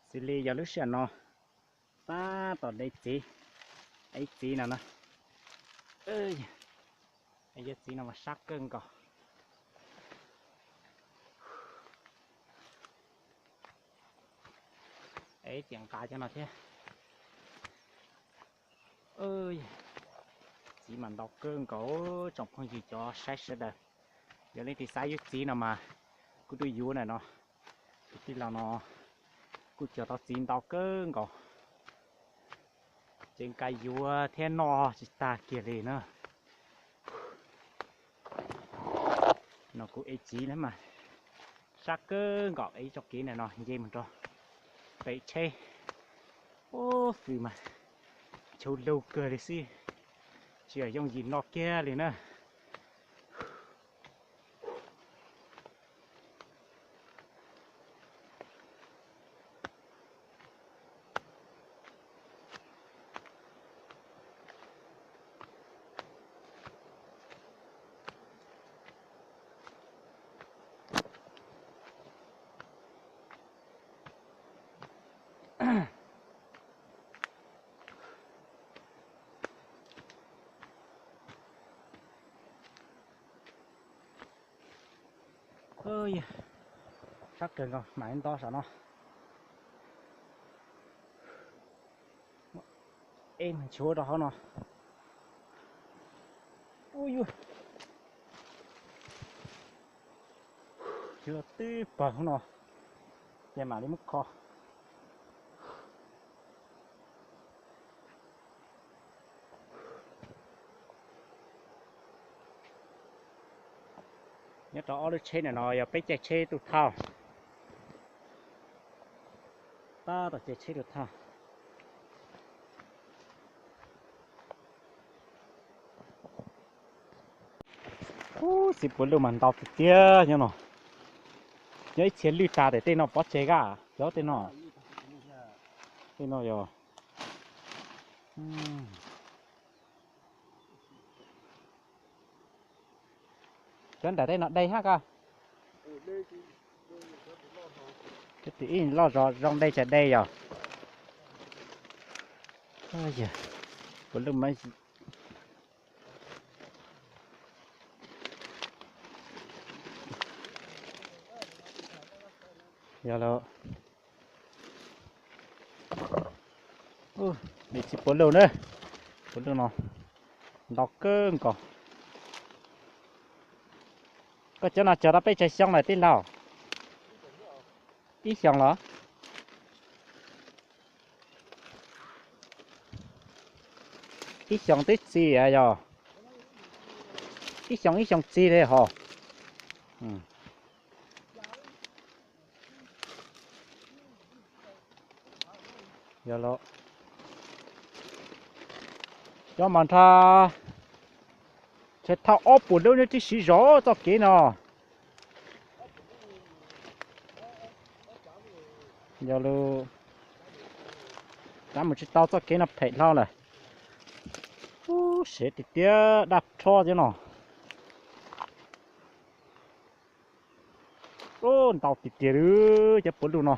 Xws li yog lub sij hawm no tab tom de txiv, ev txiv no na. Yog txiv no mas sab kawg nkaus. Ev tiam nqa cov no thiab. Txiv mas ntau kawg nkaus tsoom phooj ywg cov saib sawv daws. Yog leej twg xav yuav txiv no mas kuj tuaj yuav na no. Tus tij laug no kuj cog tau txiv ntau kawg nkaus, ces nqa yuav thiab noj tsis tag kiag li na. No kuv ev txiv na mas sab kawg nkaus, ev txoj kev ntawm no nce mus rau pem tsheb. Ub, fws mas chaw lug kawg li xwb, tsis yog yooj yim noj kiag li na. Sab kawg nkaus, mam li nto saum no. Ej, nchuav rau hauv no. Ub yuj, twb pawg hauv no, ces mam li muab kho. Nyob rau ob lub tsheb ntawm no yog peb caij tsheb tus thauj. Tab tom caij tsheb tus thauj. Ub, txiv puav luj mas ntau tiag tiag nyob no. Nyob ib txhia lwj tas, tej no pov tseg, cov tej no, tej no yog Cov nram tej no dej hab koj. Ib loj zog zoo dej tsam dej yog. Puav leej mas yog lawm. Txiv puav leej na, puav leej no ntau kawg nkaus. Koj cov no cog tau peb tsawg xyoo lawm tij laug? Ib xyoos los? Ib xyoos twb txi yog, ib xyoos ib xyoos txi li hos. Yog los, cov mas nrha, ntshe thauj ob puas lub neb twb siv zog txoj kev no. Yog lus, rov mus tsis tau txoj kev no phem hlo lawm. Ub, sev tiag tiag, daj rho thiab no. Ub, ntau tiag tiag li cov puav leej no.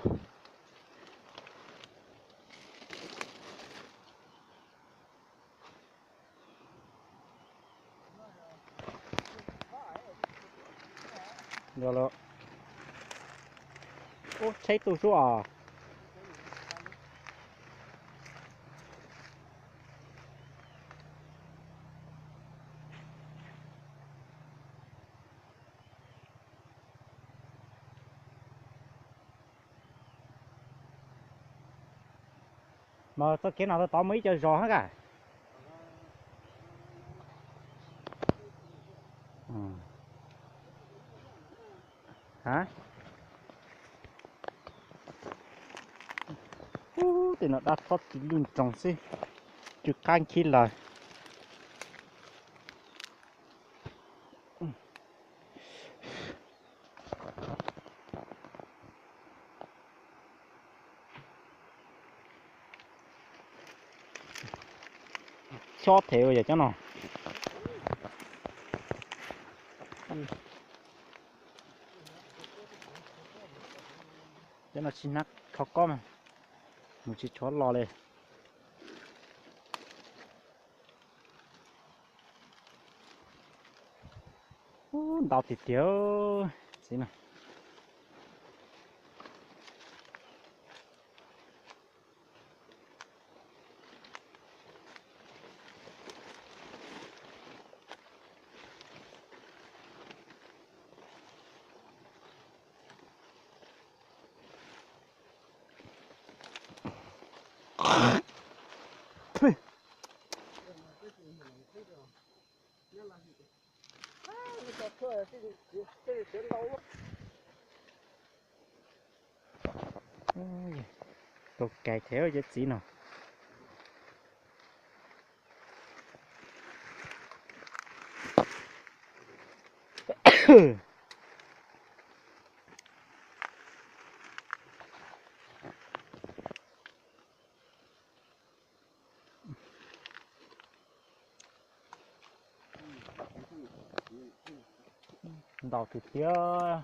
Yog lawm. Ub, tsheb tuaj suab os. Mas txoj kev no tau tod muaj ib co zos hab kas. Ub, tej no dab txhob tsis lwj nroos xwb, tsw qab nkhib lawm. Chob them yog cov no. Cov no tsis hnab kho kob mas. Tsis tshuav los li. Ub, ntau tiag tiag txiv no. Tau kais thiab cov txiv no. Ntau tiag tiag.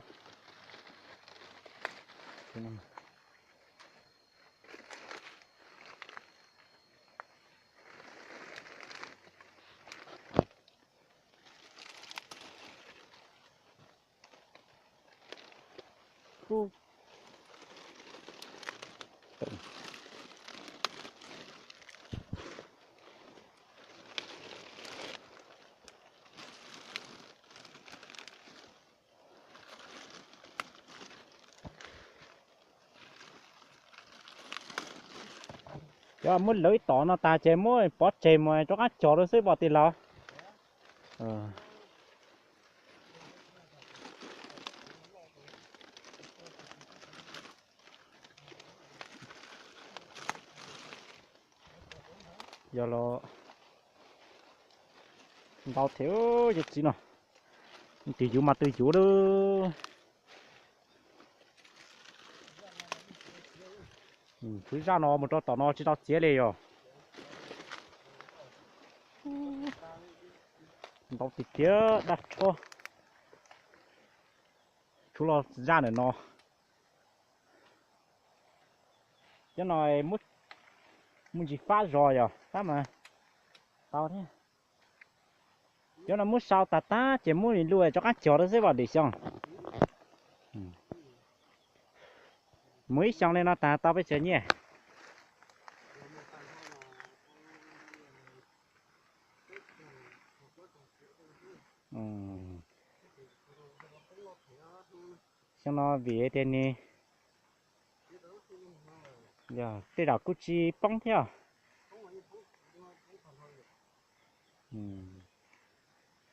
Cov muab lawv ib tom no tas ces muab pov tseg mus rov qab cog rau xwb pom tim los. Yog los ntau thiab cov txiv no. Twg yuav mas twg yuav lawm. Tshuav zaj no mus rau tom no tsis tau txiav li yog. Ntau tiag tiag dab tshuab. Tshuav los zaj ntawm no. Cov no mus ntsis fab zos yog fab mas tau thiab. Cov no muab sau tas tag ces muab lub rov qab cog rau xwb vam dim xyoo. Mus ib xyoo li no tas tau peb tsev nyiaj. Xyoo no vim tias nws yog tej zaum kuj tsis poob thiab.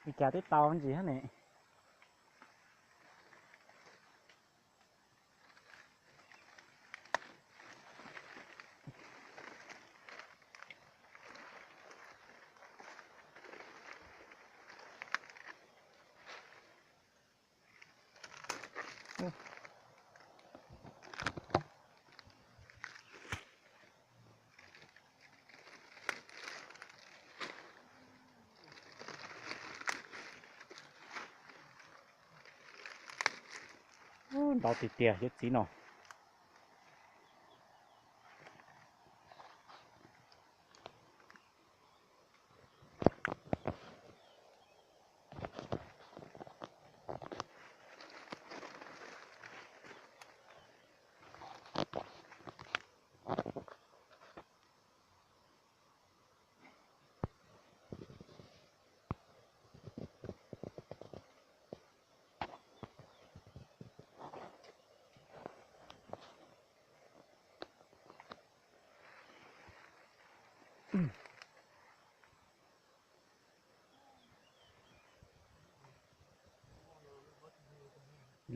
Ua cas twb tau ntsis hab ne. Ntau tiag tiag cov txiv no.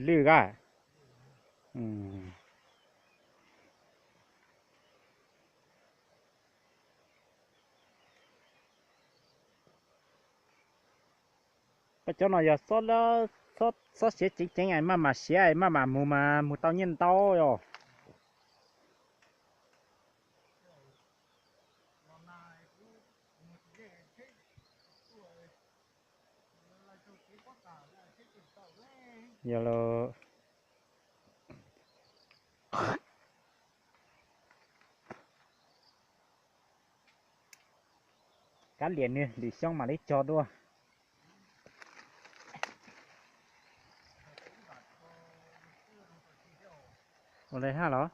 Lwj kab. Koj cov no yog xob siav ceev ceev maj mam siav maj mam mus mas mus tau nyiaj ntau os. Yog lawm. Kab liam nwg lwm xyoo mam li cog dua. Ua li hab los?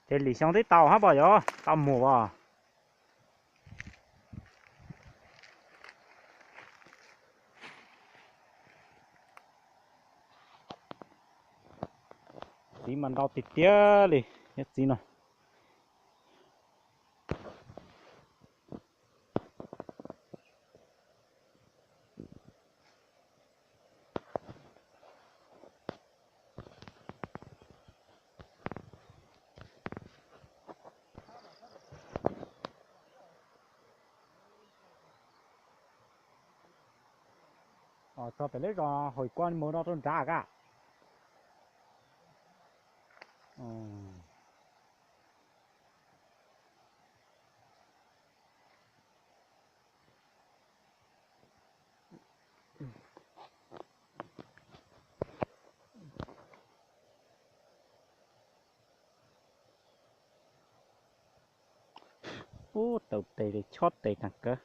Ces lwm xyoo twb tau hab pom, yuav tau mus as. Txiv mas ntau tiag tiag li, nyob txiv no. Txog pem lub zos hauv kuaj mus rau rau nrad ka. Ub, tau tes li chob tes tag kawg.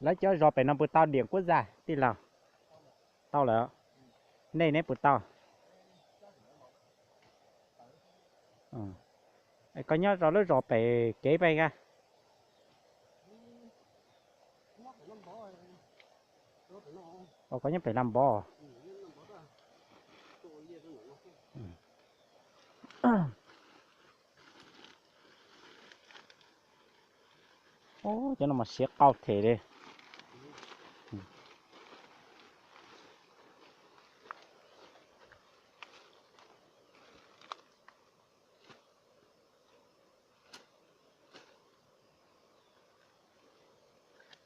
Lawv cov zos pem no puas tau điện quốc gia tij laug? Tau lawm. Nej neb puas tau? Koj nyob rau lub zos pem kev peb ka? Koj nyob pem Laj Npov. Ub, cov no mas siav qau them li.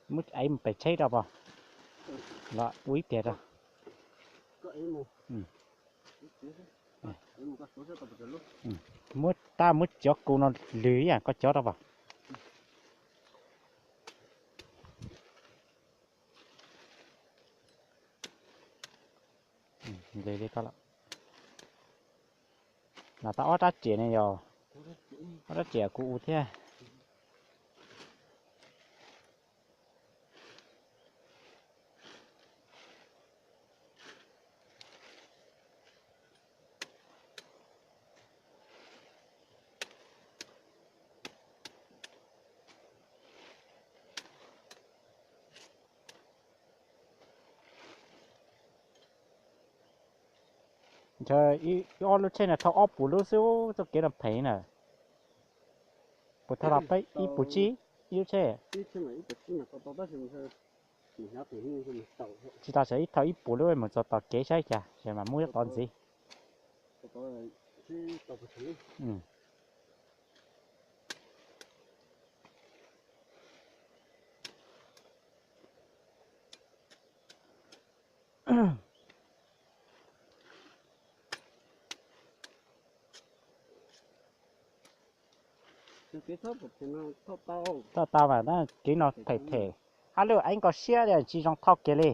Muab ev mus pem tsheb rau pog, los ua ib tiag rau. Muab tab muab cov kuv no lwg ib yam koj cov rau pog. Lwg li koj lawm. Los tau ob rab riam ne yog, ob rab riam kuv ua thiab. Ntshe ib ob lub tsheb no thauj ob puas lub xwb, txoj kev no phem na. Puas thauj los peb ib puas tsib ib lub tsheb? Tsis tau, tseem ib thauj ib puas lub mus txog tom kev saib cas, ces mas muab tom ntxiv. Thauj tau mas, kev no phem phem, hab lub eeb koj siab li tsis zoo thauj kiag li.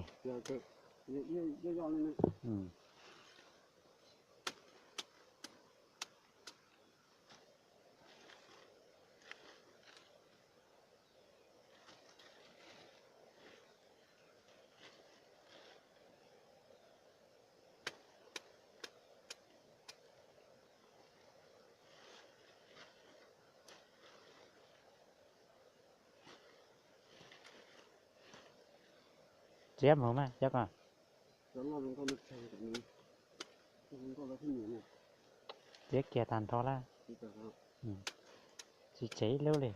Txiav mus mas cov ko. Txiav kiag tag nrho lawm. Tsis tseg ib lub li.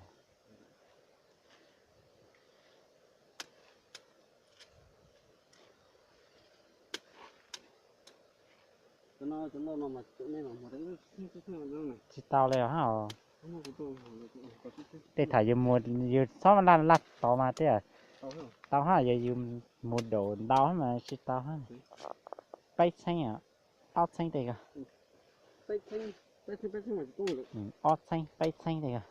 Tsis tau li hab os. Tej thaum yus mus yus txhob laj laj tod mas tej tau hab, yog yus mus daum ntau hab mas tsis tau hab. Peb txheeb, ob txheeb tej ko. Ob txheeb peb txheeb tej ko.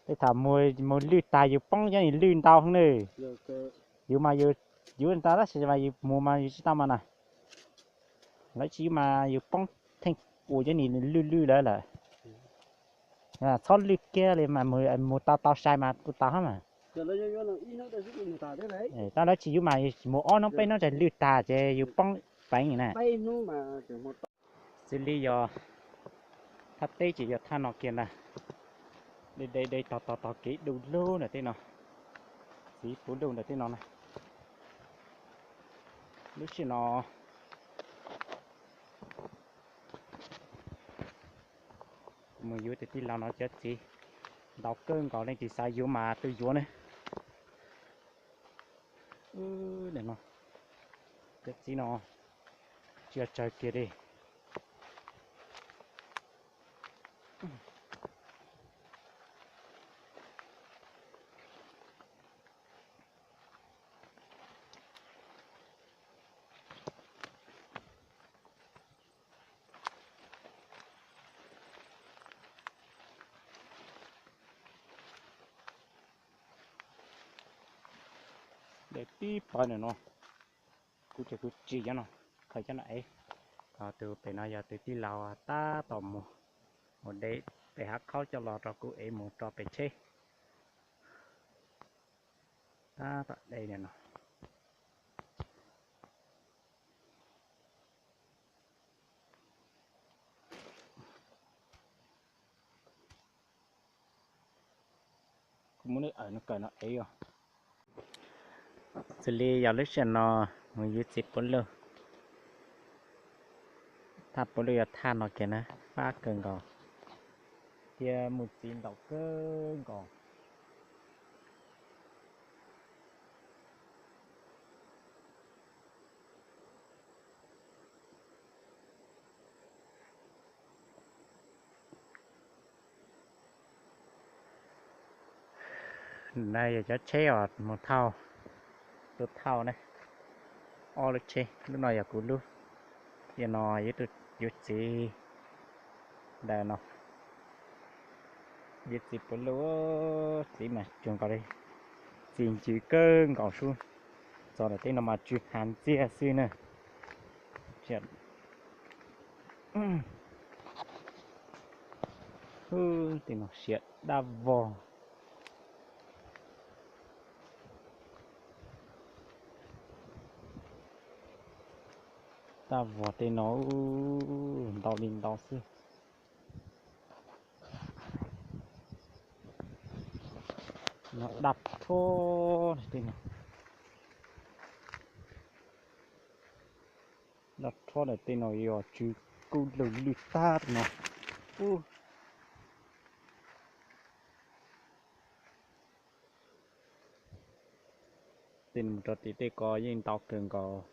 Tej thaum mus, mus lwj tag yus poob cov nim lwj ntau heev na. Yus mas yus, yus ntau tab sis mas yus mus mas yus tsis tau mas na. Lawv tsis yus mas yus poob theej ua cov nim lwj lwj lawm lawm. Txhob lwj kiag li mas mus tau tau sai mas kuj tau hab mas. Tab lawv tsis yus mas mus ob hnub peb hnub ces lwj tag ces yus poob peev na. Xws li yog thaj teb ces yog thaj no kiag ntag. De de de tog tog tog kev du lug ntawm tej no, txiv puv lug ntawm tej no na. Lub sij no mus yuav tus tij laug no cov txiv ntau kawg nkaus, leej twg xav yuav mas tuaj yuav ne. Cov txiv no tsis yog tsawg kiag li. Dej tib pawg ntawm no, kuv ces kuv tsis nyob no, khaws cov no ev. Ho tus pem no yog tus tij laug tab tom mus, mus de pem hav khaub coj los rau kuv ev mus rau pem tsheb. Tab tom de ntawm no. Kuv muab lub awm no kawm no ev os. Xws li yog lub sij hawm no mus yuav txiv puav luj. Thaj puav luj yog thaj no kiag na, fab kawg nkaus thiab mus txiv ntau kawg nkaus. Na yog cov tsheb os mus thauj, tuaj thauj na, ob lub tsheb, lub no yog kuv lub, yog no yog ib tug yuav txiv ntawm no, yuav txiv puav luj, txiv mas cuag nkaus li txiv ncw kawg nkaus sub, txog ntawm tej no mas tsw hav ntxiag xwb na. Tej no siav dab vog. Dab vog tej no ntau li ntau xwb. No dab rhob tej no. Dab rhob ntawm tej no yog tsw kuj lwj lwj tag no. Tej no mus rau tim tej ko yeej ntau kawg nkaus.